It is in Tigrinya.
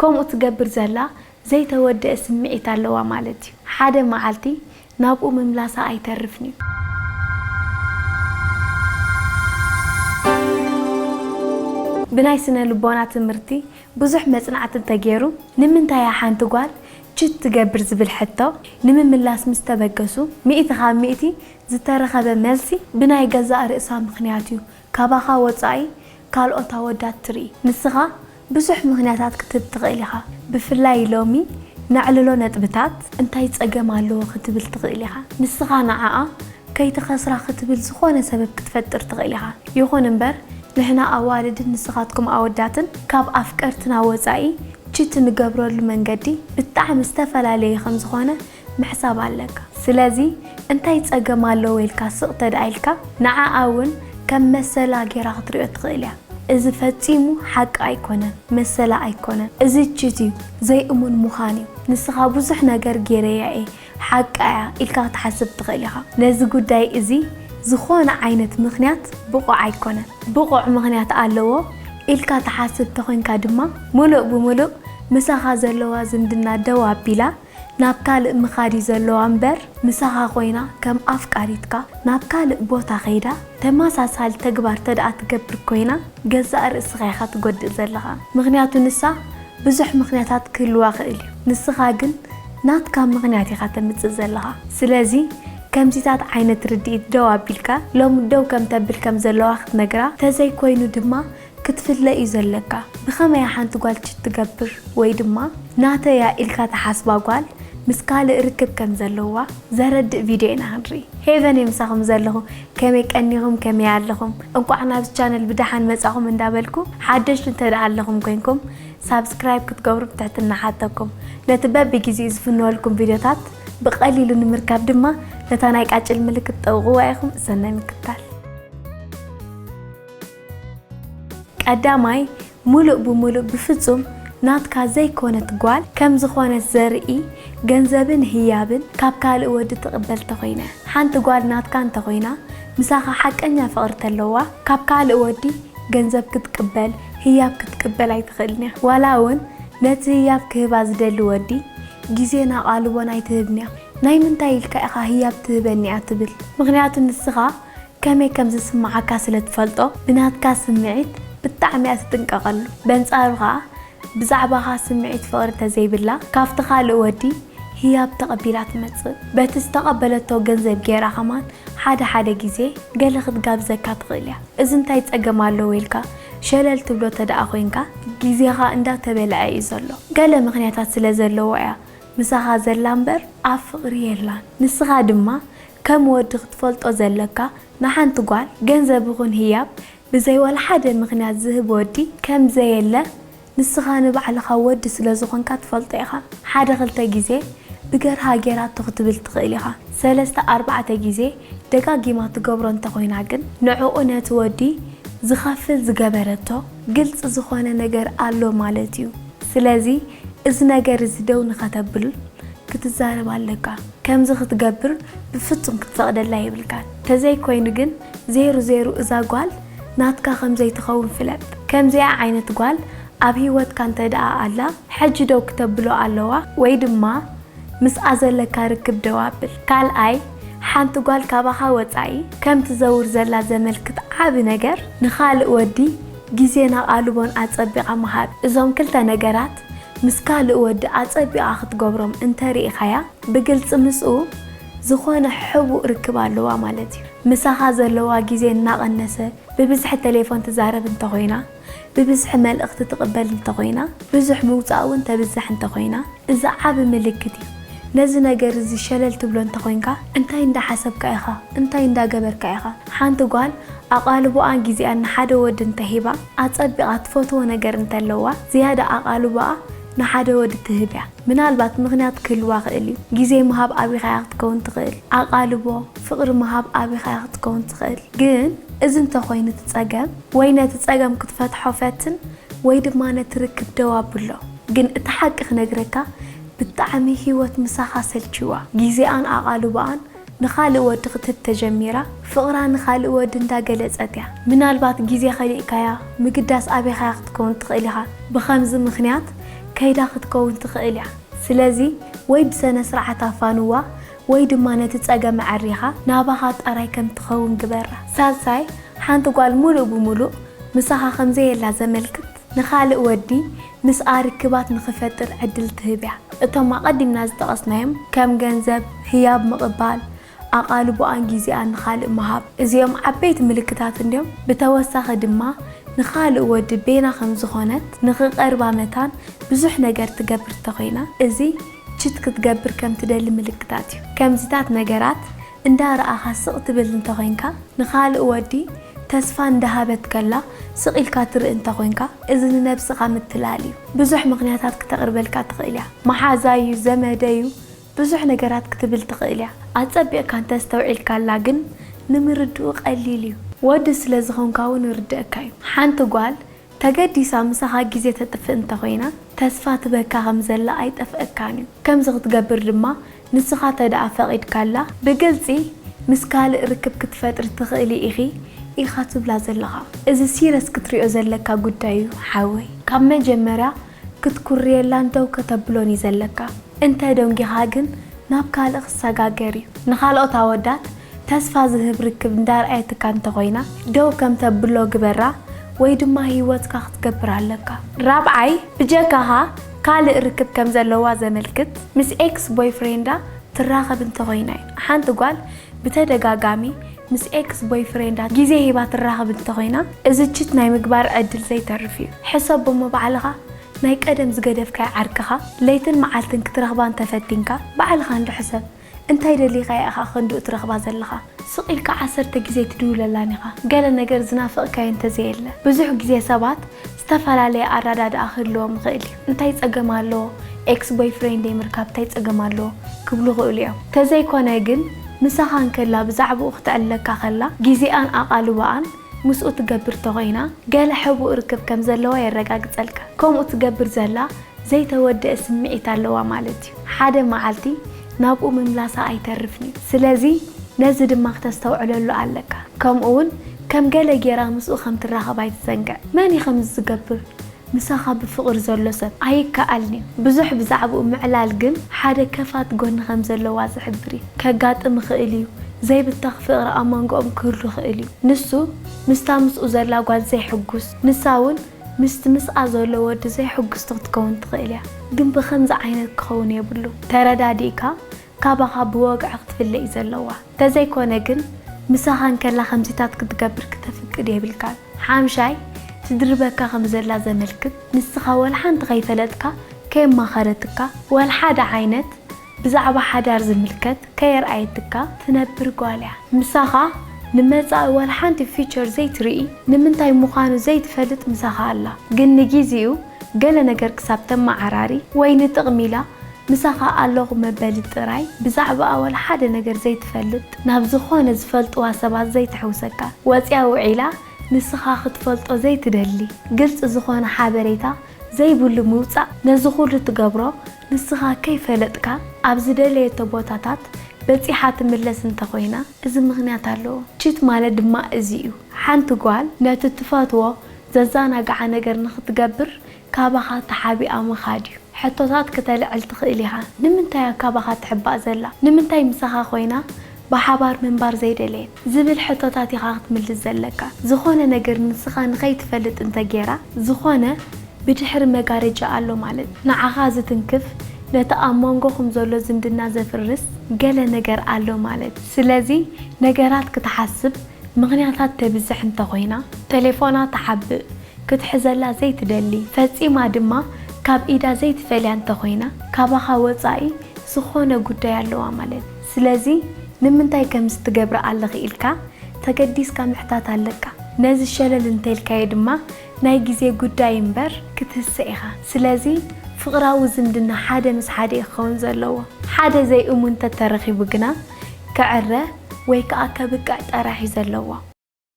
ከምኡ ትገብር ዘላ ዘይተወደአ ስምዒት ኣለዋ ማለት እዩ። ሓደ መዓልቲ ናብኡ ምምላሳ ኣይተርፍን እዩ። ብናይ ስነ ልቦና ትምህርቲ ብዙሕ መጽናዕቲ እንተገይሩ፣ ንምንታይ እያ ሓንቲ ጓል ችት ትገብር ዝብል ሕቶ ንምምላስ ምስ ተበገሱ፣ ሚእቲ ካብ ሚእቲ ዝተረኸበ መልሲ ብናይ ገዛእ ርእሳ ምኽንያት እዩ። ካባኻ ወጻኢ ካልኦት ኣወዳት ትርኢ። ንስኻ ብዙሕ ምኽንያታት ክትህብ ትኽእል ኢኻ። ብፍላይ ሎሚ ነዕልሎ ነጥብታት እንታይ ጸገም ኣለዎ ክትብል ትኽእል ኢኻ። ንስኻ ንዓኣ ከይትኸስራ ክትብል ዝኾነ ሰበብ ክትፈጥር ትኽእል ኢኻ። ይኹን እምበር ንሕና ኣዋልድን ንስኻትኩም ኣወዳትን ካብ ኣፍቀርትና ወጻኢ ችት ንገብረሉ መንገዲ ብጣዕሚ ዝተፈላለየ ከም ዝኾነ ምሕሳብ ኣለካ። ስለዚ እንታይ ጸገም ኣለዎ ኢልካ ስቕ ተድኣ ኢልካ ንዓኣ እውን ከም መሰላ ጌራ ክትሪኦ ትኽእል እያ። እዚ ፈጺሙ ሓቂ ኣይኮነን፣ መሰላ ኣይኮነን። እዚ ችት እዩ፣ ዘይእሙን ምዃን እዩ። ንስኻ ብዙሕ ነገር ጌረያ እየ፣ ሓቃ እያ ኢልካ ክትሓስብ ትኽእል ኢኻ። ነዚ ጉዳይ እዚ ዝኾነ ዓይነት ምኽንያት ብቑዕ ኣይኮነን። ብቑዕ ምኽንያት ኣለዎ ኢልካ ትሓስብ ተኾይንካ ድማ፣ ምሉእ ብምሉእ ምሳኻ ዘለዋ ዝምድና ደው ኣቢላ ናብ ካልእ ምኻድ እዩ ዘለዋ እምበር፣ ምሳኻ ኮይና ከም ኣፍቃሪትካ ናብ ካልእ ቦታ ከይዳ ተመሳሳሊ ተግባር ተደኣ ትገብር ኮይና፣ ገዛእ ርእስኻ ኢኻ ትጎድእ ዘለኻ። ምኽንያቱ ንሳ ብዙሕ ምኽንያታት ክህልዋ ክእል እዩ። ንስኻ ግን ናትካ ምኽንያት ኢኻ ተምጽእ ዘለኻ። ስለዚ ከምዚታት ዓይነት ርድኢት ደው ኣቢልካ፣ ሎሚ ደው ከም ተብል ከም ዘለዋ ክትነግራ፣ ተዘይኮይኑ ድማ ክትፍለ እዩ ዘለካ። ብኸመይ ሓንቲ ጓል ችት ትገብር ወይ ድማ ናተያ ኢልካ ትሓስባ ጓል ምስ ካልእ ርክብ ከም ዘለዋ ዘረድእ ቪድዮ ኢና ክንርኢ። ሄቨን እየ ምሳኹም ዘለኹ። ከመይ ቀኒኹም? ከመይ ኣለኹም? እንቋዕ ናብዚ ቻነል ብደሓን መጻኹም እንዳበልኩ፣ ሓደሽቲ እንተ ደኣ ኣለኹም ኮይንኩም፣ ሳብስክራይብ ክትገብሩ ብትሕትና ሓተኩም። ነቲ በብግዜኡ ዝፍነወልኩም ቪድዮታት ብቐሊሉ ንምርካብ ድማ ነታ ናይ ቃጭል ምልክት ጠውቕዋ ኢኹም። ሰናይ ምክትታል። ቀዳማይ፣ ሙሉእ ብሙሉእ ብፍጹም ናትካ ዘይኮነት ጓል ከም ዝኾነት ዘርኢ ገንዘብን ህያብን ካብ ካልእ ወዲ ትቕበል ተኾይና። ሓንቲ ጓል ናትካ እንተኾይና፣ ምሳኻ ሓቀኛ ፍቕሪ ተለዋ፣ ካብ ካልእ ወዲ ገንዘብ ክትቅበል፣ ህያብ ክትቅበል ኣይትኽእልን እያ። ዋላ እውን ነቲ ህያብ ክህባ ዝደሊ ወዲ ግዜን ኣቓልቦን ኣይትህብን እያ። ናይ ምንታይ ኢልካ ኢኻ ህያብ ትህበኒ እያ ትብል? ምኽንያቱ ንስኻ ከመይ ከም ዝስምዓካ ስለ ትፈልጦ፣ ብናትካ ስምዒት ብጣዕሚ እያ ትጥንቀቐሉ። በንጻሩ ኸኣ፣ ብዛዕባኻ ስምዒት ፍቕሪ እንተዘይብላ፣ ካብቲ ካልእ ወዲ ህያብ ተቐቢላ ትመጽእ። በቲ ዝተቐበለቶ ገንዘብ ገይራ ኸማን ሓደ ሓደ ግዜ ገለ ክትጋብዘካ ትኽእል እያ። እዚ እንታይ ጸገም ኣለዎ ኢልካ ሸለል ትብሎ ተደኣ ኮይንካ፣ ግዜኻ እንዳተበልዐ እዩ ዘሎ። ገለ ምኽንያታት ስለ ዘለዎ እያ ምሳኻ ዘላ እምበር ኣብ ፍቕሪ የላን። ንስኻ ድማ ከም ወዲ ክትፈልጦ ዘለካ፣ ንሓንቲ ጓል ገንዘብ ይኹን ህያብ ብዘይ ዋላ ሓደ ምኽንያት ዝህብ ወዲ ከም ዘየለ ንስኻ ንባዕልኻ ወዲ ስለ ዝኾንካ ትፈልጦ ኢኻ። ሓደ ክልተ ግዜ ብገርሃ ጌራቶ ክትብል ትኽእል ኢኻ። ሰለስተ ኣርባዕተ ግዜ ደጋጊማ ትገብሮ እንተኾይና ግን፣ ንዕኡ ነቲ ወዲ ዝኸፍል ዝገበረቶ ግልጺ ዝኾነ ነገር ኣሎ ማለት እዩ። ስለዚ እዚ ነገር እዚ ደው ንኸተብል ክትዛረብ ኣለካ። ከምዚ ክትገብር ብፍጹም ክትፈቕደላ የብልካን። ተዘይኮይኑ ግን ዜሩ ዜሩ እዛ ጓል ናትካ ከም ዘይትኸውን ፍለጥ። ከምዚኣ ዓይነት ጓል ኣብ ህይወትካ እንተ ደኣ ኣላ፣ ሕጂ ደው ክተብሎ ኣለዋ ወይ ድማ ምስኣ ዘለካ ርክብ ደው ኣብል። ካልኣይ፣ ሓንቲ ጓል ካባኻ ወጻኢ ከም ትዘውር ዘላ ዘመልክት ዓቢ ነገር፣ ንኻልእ ወዲ ግዜን ኣቓልቦን ኣጸቢቓ ምሃብ። እዞም ክልተ ነገራት ምስ ካልእ ወዲ ኣጸቢቓ ክትገብሮም እንተ ርኢኻያ፣ ብግልጺ ምስኡ ዝኾነ ሕቡእ ርክብ ኣለዋ ማለት እዩ። ምሳኻ ዘለዋ ግዜ እናቐነሰ፣ ብብዝሒ ቴሌፎን ትዛረብ እንተኾይና፣ ብብዝሒ መልእኽቲ ትቕበል እንተኾይና፣ ብዙሕ ምውጻእ እውን ተብዝሕ እንተኾይና፣ እዚ ዓቢ ምልክት እዩ። ነዚ ነገር እዚ ሸለል ትብሎ እንተኾይንካ፣ እንታይ እንዳሓሰብካ ኢኻ? እንታይ እንዳገበርካ ኢኻ? ሓንቲ ጓል ኣቓልቦኣን ግዜኣን ንሓደ ወዲ እንተሂባ፣ ኣጸቢቓ ትፈትዎ ነገር እንተለዋ፣ ዝያዳ ኣቓልቦኣ ንሓደ ወዲ ትህብ እያ። ምናልባት ምኽንያት ክህልዋ ክእል እዩ። ግዜ ምሃብ ኣቢኻ እያ ክትከውን ትኽእል። ኣቓልቦ፣ ፍቕሪ ምሃብ ኣቢኻ እያ ክትከውን ትኽእል። ግን እዚ እንተኾይኑ እቲ ጸገም፣ ወይ ነቲ ጸገም ክትፈትሖ ፈትን፣ ወይ ድማ ነቲ ርክብ ደው ኣብሎ። ግን እቲ ሓቂ ክነግረካ፣ ብጣዕሚ ህይወት ምሳኻ ሰልችዋ። ግዜኣን ኣቓልቦኣን ንኻልእ ወዲ ክትህብ ተጀሚራ፣ ፍቕራ ንኻልእ ወዲ እንዳገለጸት እያ። ምናልባት ግዜ ከሊእካያ፣ ምግዳስ ኣቢኻያ ክትከውን ትኽእል ኢኻ። ብኸምዚ ምኽንያት ከይዳ ክትከውን ትኽእል እያ። ስለዚ ወይ ብሰነ ስርዓት ኣፋንዋ ወይ ድማ ነቲ ጸገም ኣዕሪኻ ናባኻ ጥራይ ከም ትኸውን ግበራ። ሳልሳይ፣ ሓንቲ ጓል ሙሉእ ብሙሉእ ምሳኻ ከም ዘየላ ዘመልክት ንኻልእ ወዲ ምስኣ ርክባት ንኽፈጥር ዕድል ትህብ እያ። እቶም ኣቐዲምና ዝጠቐስናዮም ከም ገንዘብ፣ ህያብ ምቕባል፣ ኣቓልቦኣን ግዜኣን ንኻልእ ምሃብ፣ እዚኦም ዓበይቲ ምልክታት እንድዮም። ብተወሳኺ ድማ ንኻልእ ወዲ ቤና ከም ዝኾነት ንኽቐርባ መታን ብዙሕ ነገር ትገብር እንተኾይና፣ እዚ ችት ክትገብር ከም ትደሊ ምልክታት እዩ። ከምዚታት ነገራት እንዳረኣኻ ስቕ ትብል እንተኾይንካ፣ ንኻልእ ወዲ ተስፋ እንዳሃበት ከላ ስቕ ኢልካ ትርኢ እንተኾይንካ፣ እዚ ንነብስኻ ምትላል እዩ። ብዙሕ ምኽንያታት ክተቕርበልካ ትኽእል እያ። መሓዛዩ፣ ዘመደዩ፣ ብዙሕ ነገራት ክትብል ትኽእል እያ። ኣጸቢቕካ እንተስተውዒልካላ ግን ንምርድኡ ቀሊል እዩ። ወዲ ስለ ዝኾንካ እውን ይርድእካ እዩ። ሓንቲ ጓል ተገዲሳ ምሳኻ ግዜ ተጥፍእ እንተኾይና፣ ተስፋ ትበካ ከም ዘላ ኣይጠፍአካን እዩ። ከምዚ ክትገብር ድማ ንስኻ ተደኣ ፈቒድካላ፣ ብግልጺ ምስ ካልእ ርክብ ክትፈጥሪ ትኽእሊ ኢኺ ኢኻ ትብላ ዘለኻ። እዚ ሲረስ ክትሪኦ ዘለካ ጉዳይ እዩ ሓወይ። ካብ መጀመርያ ክትኩርየላን ደው ከተብሎን እዩ ዘለካ። እንተ ደንጊኻ ግን ናብ ካልእ ክሰጋገር እዩ። ንኻልኦት ኣወዳት ተስፋ ዝህብ ርክብ እንዳርኣየትካ እንተኾይና፣ ደው ከም ተብሎ ግበራ ወይ ድማ ህይወትካ ክትገብር ኣለካ። ራብዓይ፣ ብጀካኻ ካልእ ርክብ ከም ዘለዋ ዘመልክት ምስ ኤክስ ቦይፍሬንዳ ትራኸብ እንተኾይና እዩ። ሓንቲ ጓል ብተደጋጋሚ ምስ ኤክስ ቦይፍሬንዳ ግዜ ሂባ ትራኸብ እንተኾይና፣ እዚ ችት ናይ ምግባር ዕድል ዘይተርፍ እዩ። ሕሰቦ እሞ ባዕልኻ፣ ናይ ቀደም ዝገደፍካዮ ዓርክኻ ለይትን መዓልትን ክትረኽባ እንተፈቲንካ፣ ባዕልኻ እንዶ ሕሰብ። እንታይ ደሊኻ ኢኻ ክንድኡ ትረኽባ ዘለኻ? ስቕ ኢልካ ዓሰርተ ግዜ ትድውለላን ኢኻ። ገለ ነገር ዝናፈቕካዮ እንተዘየለ። ብዙሕ ግዜ ሰባት ዝተፈላለየ ኣረዳድኣ ክህልዎም ይኽእል እዩ። እንታይ ጸገም ኣለዎ? ኤክስ ቦይፍሬንደይ ምርካብ እንታይ ጸገም ኣለዎ? ክብሉ ይኽእሉ እዮም። ተዘይኮነ ግን፣ ምሳኻ እንከላ ብዛዕባኡ ክትዕልለካ ከላ፣ ግዜኣን ኣቓልቦኣን ምስኡ ትገብር ተኾይና፣ ገለ ሕቡእ ርክብ ከም ዘለዋ የረጋግጸልካ። ከምኡ ትገብር ዘላ ዘይተወደአ ስምዒት ኣለዋ ማለት እዩ። ሓደ መዓልቲ ናብኡ ምምላሳ ኣይተርፍን እዩ። ስለዚ ነዚ ድማ ክተስተውዕለሉ ኣለካ። ከምኡ እውን ከም ገለ ጌራ ምስኡ ከም ትራኸብ ኣይትዘንግዕ። መን እዩ ከምዚ ዝገብር? ምሳኻ ብፍቕሪ ዘሎ ሰብ ኣይከኣልን እዩ። ብዙሕ ብዛዕባኡ ምዕላል ግን ሓደ ከፋት ጎኒ ከም ዘለዋ ዝሕብር እዩ። ከጋጥም ይኽእል እዩ። ዘይብተኽ ፍቕሪ ኣብ መንጎኦም ክህሉ ይኽእል እዩ። ንሱ ምስታ ምስኡ ዘላ ጓል ዘይሕጉስ፣ ንሳ እውን ምስቲ ምስኣ ዘሎ ወዲ ዘይሕጉስቲ ክትከውን ትኽእል እያ። ግን ብኸምዚ ዓይነት ክኸውን የብሉ። ተረዳዲእካ ካባኻ ብወግዒ ክትፍለ እዩ ዘለዋ። ተዘይኮነ ግን ምሳኻ እንከላ ከምዚታት ክትገብር ክተፍቅድ የብልካን። ሓምሻይ፣ ትድርበካ ከም ዘላ ዘመልክት፣ ንስኻ ወላ ሓንቲ ከይፈለጥካ፣ ከየማኸረትካ፣ ወላ ሓደ ዓይነት ብዛዕባ ሓዳር ዝምልከት ከየርኣየትካ ትነብር ጓል እያ። ምሳኻ ንመጻኢ ዋላ ሓንቲ ፊቸር ዘይትርኢ፣ ንምንታይ ምዃኑ ዘይትፈልጥ ምሳኻ ኣላ። ግን ንጊዜኡ ገለ ነገር ክሳብ ተመዓራሪ ወይ ንጥቕሚ ኢላ ምሳኻ ኣለኹ መበሊ ጥራይ ብዛዕባኣ ዋላ ሓደ ነገር ዘይትፈልጥ፣ ናብ ዝኾነ ዝፈልጥዋ ሰባት ዘይትሕውሰካ፣ ወጺኣ ውዒላ ንስኻ ክትፈልጦ ዘይትደሊ፣ ግልጺ ዝኾነ ሓበሬታ ዘይብሉ ምውጻእ ነዚ ኩሉ ትገብሮ ንስኻ ከይፈለጥካ ኣብ ዝደለየቶ ቦታታት በጺሓ ትምለስ እንተኾይና እዚ ምኽንያት ኣለዎ። ቺት ማለት ድማ እዚ እዩ። ሓንቲ ጓል ነቲ ትፈትዎ ዘዘናግዓ ነገር ንኽትገብር ካባኻ ተሓቢኣ ምኻድ እዩ። ሕቶታት ክተልዕል ትኽእል ኢኻ። ንምንታይ እያ ካባኻ ትሕባእ ዘላ? ንምንታይ ምሳኻ ኮይና ብሓባር ምንባር ዘይደለየት? ዝብል ሕቶታት ኢኻ ክትምልስ ዘለካ። ዝኾነ ነገር ንስኻ ንኸይትፈልጥ እንተጌራ ዝኾነ ብድሕሪ መጋረጃ ኣሎ ማለት። ንዓኻ ዝትንክፍ፣ ነቲ ኣብ መንጎኹም ዘሎ ዝምድና ዘፍርስ ገለ ነገር ኣሎ ማለት። ስለዚ ነገራት ክትሓስብ ምኽንያታት ተብዝሕ እንተኾይና፣ ተሌፎና ትሓብእ፣ ክትሕዘላ ዘይትደሊ፣ ፈጺማ ድማ ካብ ኢዳ ዘይትፈልያ እንተኾይና፣ ካባኻ ወጻኢ ዝኾነ ጉዳይ ኣለዋ ማለት። ስለዚ ንምንታይ ከምዚ ትገብሪ ኣለኺ ኢልካ ተገዲስካ ምሕታት ኣለካ። ነዚ ሸለል እንተልካዮ ድማ ናይ ግዜ ጉዳይ እምበር ክትህሰ ኢኻ። ስለዚ ፍቕራዊ ዝምድና ሓደ ምስ ሓደ እዩ ክኸውን ዘለዎ። ሓደ ዘይእሙን ተተረኺቡ ግና ክዕረ ወይ ከኣ ከብቅዕ ጥራሕ እዩ ዘለዎ።